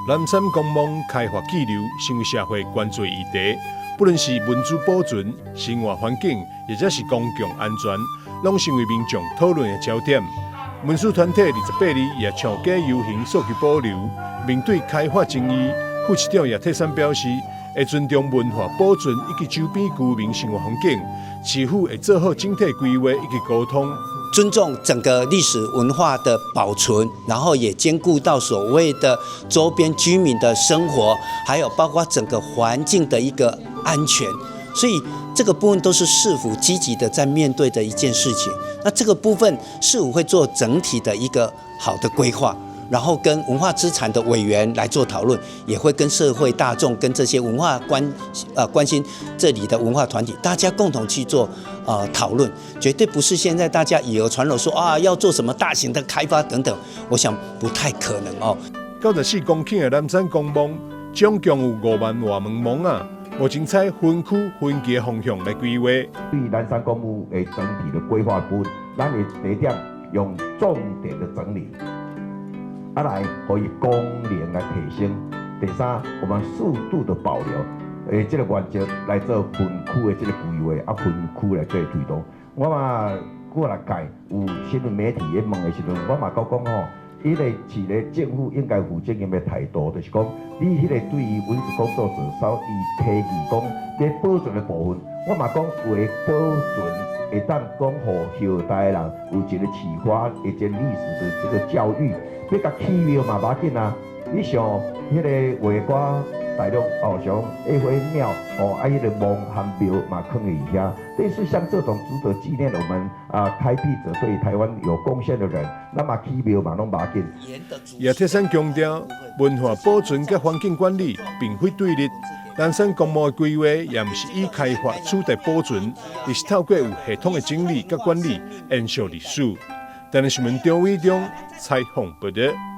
南山公墓開發計留成為社會關注議題，不論是文資保存、生活環境，或者是公共安全，攏成為民眾討論的焦點。文史團體28日也上街遊行訴求保留。面對開發爭議，副市長葉鐵珊表示，會尊重文化保存以及周邊居民生活環境，市府會做好整體規劃以及溝通。尊重整個歷史文化的保存，然後也兼顧到所謂的周邊居民的生活，還有包括整個環境的一個安全，所以這個部分都是市府積極的在面對的一件事情。那這個部分市府會做整體的一個好的規劃，然後跟文化資產的委員來做討論，也會跟社會大眾、跟這些文化關心這裡的文化團體，大家共同去做討論，絕對不是現在大家以訛傳訛說啊要做什麼大型的開發等等，我想不太可能哦。94公頃的南山公墓，總共有5萬外門墓仔，目前採分區分期的方向來規劃。對南山公墓的整體的規劃部分，咱會第一點用重點的整理。啊，來予伊功能來提升。第三，我們適度的保留，這個原則來做分區的這個規劃，啊，分區來做推動。我嘛過來屆有新聞媒體咧問的時陣，我嘛閣講吼，伊個市咧政府應該負責任的態度，就是講，你彼個對於文史工作者稍伊提議講，咧保存的部分，我嘛講有的保存會當講予後代的人有一個啟發，一個歷史的這個教育。欲共起廟嘛無要緊啊！你像彼個畫歌大陸哦，像愛妃廟哦，啊，彼個墓和廟嘛囥佇遐。類似像這種值得紀念我們啊開闢者對台灣有貢獻的人，那麼起廟嘛攏無要緊。葉鐵珊強調，文化保存佮環境管理並非對立。南山公墓的規劃也毋是以開發取代保存，而是透過有系統的整理佮管理，延續歷史。台視新聞張偉中採訪報導。